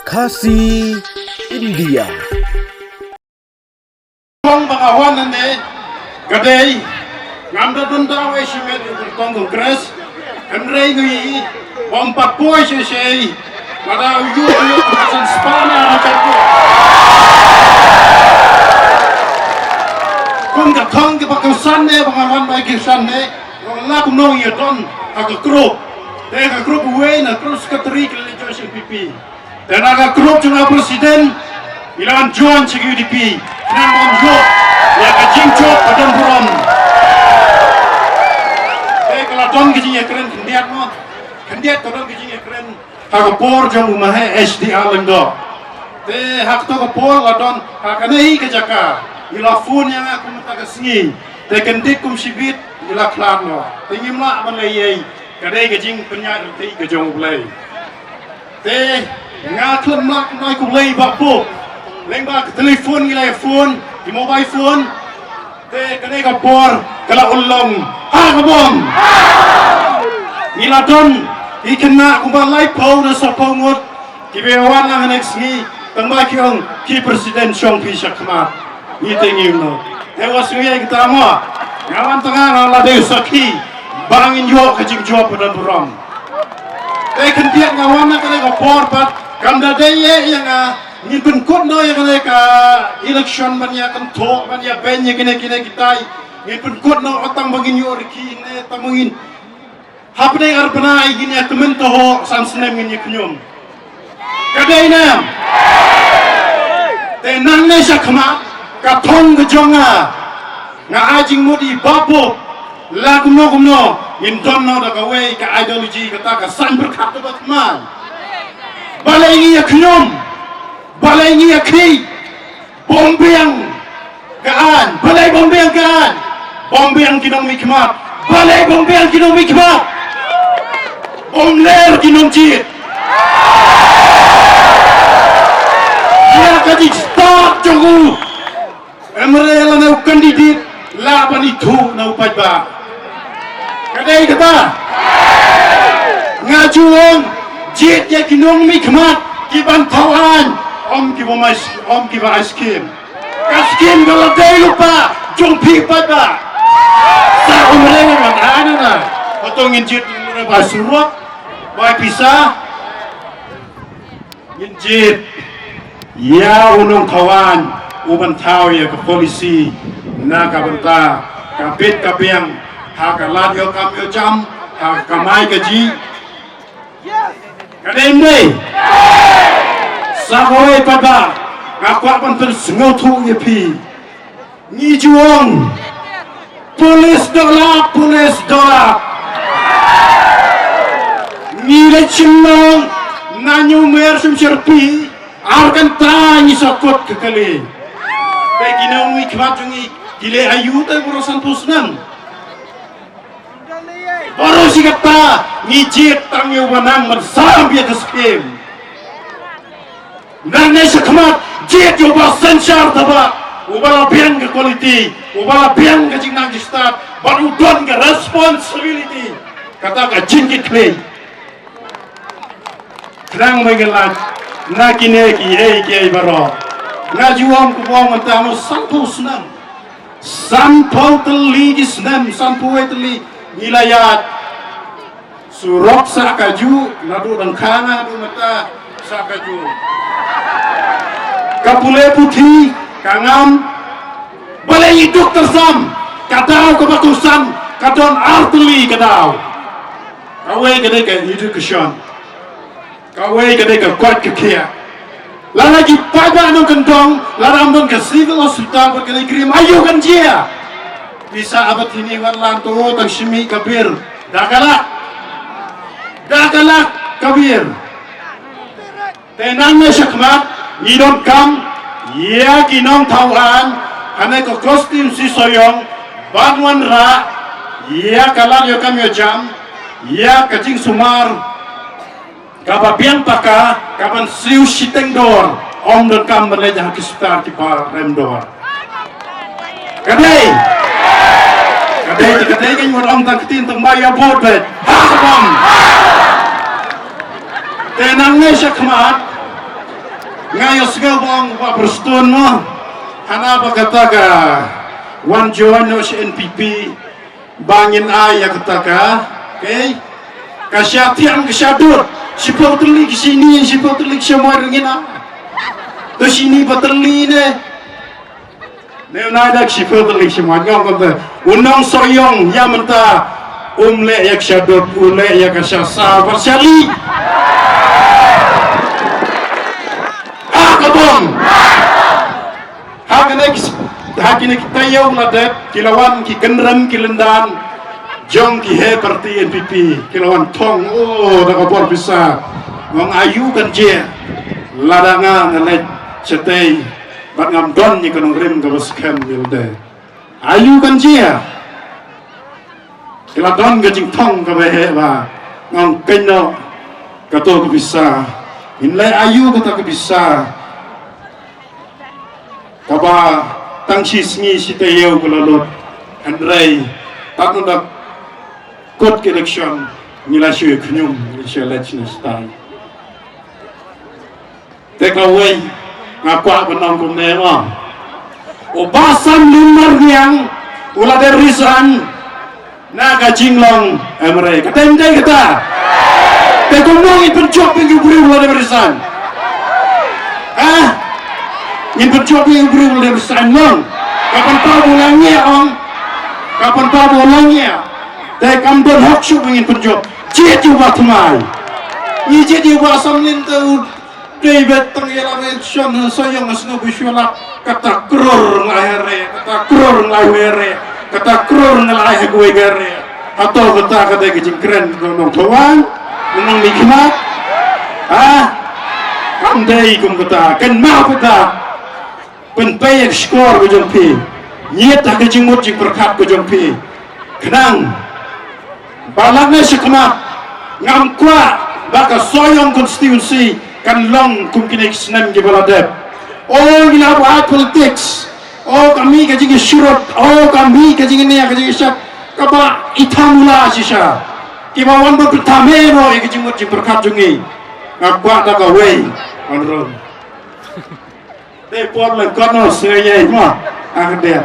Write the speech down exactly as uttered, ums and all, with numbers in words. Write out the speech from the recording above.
Khasi India. Kong ba nga wan hangne ka dei ngam da don daw ei shimet ïa ka kyrtong Congress. Hynrei ngi ym pat poi shisha. Lada u ïoh u ïoh ka san spah na ha ka. Kum ka thong ka ba ka san ne ba nga wan ba ki san ne. Nga la kumno ïa don ha ka group. Te ka group uwei na group secretary ka le Joyce N P P. Te na ka group jong nga president, ngi la wan join sha ka U D P. Khnang ban ïoh ïa ka jingjop ka don burom. Te ka la don ka jingïakren khyndiat mo. Khyndiat ka don ka jingïakren ha ka por jong u Mahe H D R Lyngdoh. Te ha kato ka por la don ha kane hi ka jaka. Ngi la phone ïa nga kum mynta ka sngi. Te kyndit kum shibit ngi la khlad mo. Te ngim lah ban leh ei ei. Ka dei ka jingpynïaid lynti ka jong U Blei. Te nga khlem lah ban ai khublei ba pop. Lyngba ka telephone ngi la phone, ki mobile phone. Te kane ka por ka la ulong ha ka bom. Ngi la don i khynnah kumba laiphew na sawphew ngut. Ki ba wan lang ha next sngi tang ba ki ong ki president shong phi sha khmat. Ngi te ngi no. Te wa sngi ai kita mo. Nga wan tang nga la dei sakhi ba ngin ïoh ka jingjop ka don burom. Te khyndiat nga wan na kane ka por pat kam da dei ïa ïa nga ngin pynkut noh ïa kane ka election ban ïa kynthoh ban ïa beiñ ïa kine kine kitai. Ngin pynkut noh tang ba ngin ïoh riki ne tang ba ngin hapdeng ar bnai ngin ïa kmen to ho san snem ngin ïa khñium. Ka dei ne em? Te nangne sha khmat ka thong ka jong nga. Nga ai jingmut i ba pop la kumno kumno ngin don noh da kawei ka ideology kata ka saiñ pyrkhat kaba thymmai. Balei ngi ïa khñium? Balei ngi ïa khih? Bym biang ka aiñ. Balei bym biang ka aiñ? Bym biang ki nongmihkhmat. Balei bym biang ki nongmihkhmat? Bym ler ki nongjied. Ïa ka jingstad jong u MLA lane u candidate lah ban ithuh na u paidbah. Ka dei kata. Nga ju ong jied ïa ki nongmihkhmat ki ban thaw aiñ. Ym ki ba mai ym ki ba ai skim. Ka skim ka la dei lypa jong phi paidbah. Sa ym re ngan ai na na. Hato ngin jied ba surok ba pisa. Ngin jied ïa u nongthaw aiñ u ban thaw ïa ka policy na ka bynta ka bit ka biang ha ka lad ïoh kam ïoh jam ha ka kamai kajih. Ka dei ym dei? Sa kawei pat ba nga kwah ban pynsngewthuh ïa phi. Ngi ju ong police dola, police dola. Ngi leit shim nong na Newmar Sumsyrpi, ar kynta ngi sa kut ka kali. Te ki nongmihkhmat jong ngi ki leh aïu te baroh sanphew snem. Baroh shi katta ngi jied tang ïa u ba nang ban sam ïa ka skim. Nangne sha khmat jied ïa u ba synshar taba, u ba la biang ka quality, u ba la biang ka jingnang jingstad, bad u don ka responsibility. Kata ka jingkitkhlieh. Khnang ba ngin lait na kine kiei kiei baroh. Nga ju ong kumba ong mynta mo sanphew snem. Sanphew tylli ki snem, sanphew wei tylli ngi la ïaid. Surok sah kajuh, naduh dang khang haduh mynta sah kajuh. Ka pule puthi ka ngam. Balei i duk tyrsam ka daw kaba kongsan ka don ar tylli ka daw. Kawei ka dei ka education. Kawei ka dei ka koit ka khiah. Lada ki paidbah nongkyndong, lada ym don ka civil hospital bad ka lei krim, aïu kan jia? Pisa abat hini wat lan to tang shimi ka bir. Da ka lak. Da ka lak ka bir. Te nangne shakhmat ngi donkam ïa ki nongthaw aiñ ha kane ka constituency Sohiong ban wanrah ïa ka lad ïoh kam ïoh jam, ïa ka jingsumar kaba biang paka, kaban siew shiteng dor, ym donkam ban leit ha ki star kiba rem dor. Ka dei. Ka dei, ka dei, ka dei, ngi wan ong tang ktien tang ba ïa vote beit. Ha ka bom. Te nangne shakhmat. Nga ïohsngew ba ong u Bah Prestone mo, hana ba kata ka wan join noh sha N P P ba ngin ai ïa kata ka, okay, ka sha thiang ka sha dud. Shiphew tylli ki shini, shiphew tylli ki sha moi ruh ngin ai. To shini ba tylli ne. Ne u nai da ki shiphew tylli ki sha moi, nga ong kumta. U nong Sohiong ïa mynta um leh ïa ka sha dud, u leh ïa ka sha saw bad sha li. Ah, ka bom. Ha kane ki, ha kine ki taïew la dep, ki la wan ki kynrem ki lyndan jong ki heh party N P P, ki la wan thong, oh, da ka bor pisa. Nga ong aiu kan jia, lada nga nga leit shatei bad ngam don ïa ka nongrim kaba skhem ïa lade. Aiu kan jia. Ki la don ka jingthong kaba heh ba nga ong kynnoh kato ka pisa. Ngin leh aiu kata ka pisa kaba tang shi sngi shi taïew ka la lut. Hynrei tad nang da kut ka election ngi la shu khñium, ngi la shu leit shane shatai. Te kawei nga kwah ban ong kumne mo. U Bah Samlim Marniang u la dep resign na ka jinglong M R A. Kata ym dei kata. Te kumno ngin pynjop ïa u briew u la dep resign? Ha? Ngin pynjop ïa u briew u la dep resign long. Ka pynpaw ba u la ngiah ong. Ka pynpaw ba u la ngiah. Te kam don hok shuh ba ngin pynjop. Jied ïa u Bah Thymmai. Ngi jied ïa u Bah Samlim te u David tang ïa la men shon ha Sohiong, nga sngewbha shuwa la kata kror nglai hare, kata kror nglai hare, kata kror nglai ha kawei ka hare. Hato kata ka dei ka jingkren ka nongthawang, nongmihkhmat? Ha? Kam dei kum kata, kynmaw kata. Pynpei ïa ka shkor ka jong phi. Ngiat ha ka jingmut jingpyrkhat ka jong phi. Khnang ba lane shakhmat ngam kwah ba ka Sohiong constituency kan long kum kine ki snem kiba la dep. O ngi la buh politics. O ka mih ka jingïasyrut. O ka mih ka jingïania ka jingïashad. Kaba i thamula shisha. Kiba wan ban pynthame noh ïa ka jingmut jingpyrkhat jong ngi. Nga kwah da kawei. Honorable. Te por leh kono sngewbha ma. Ak dep.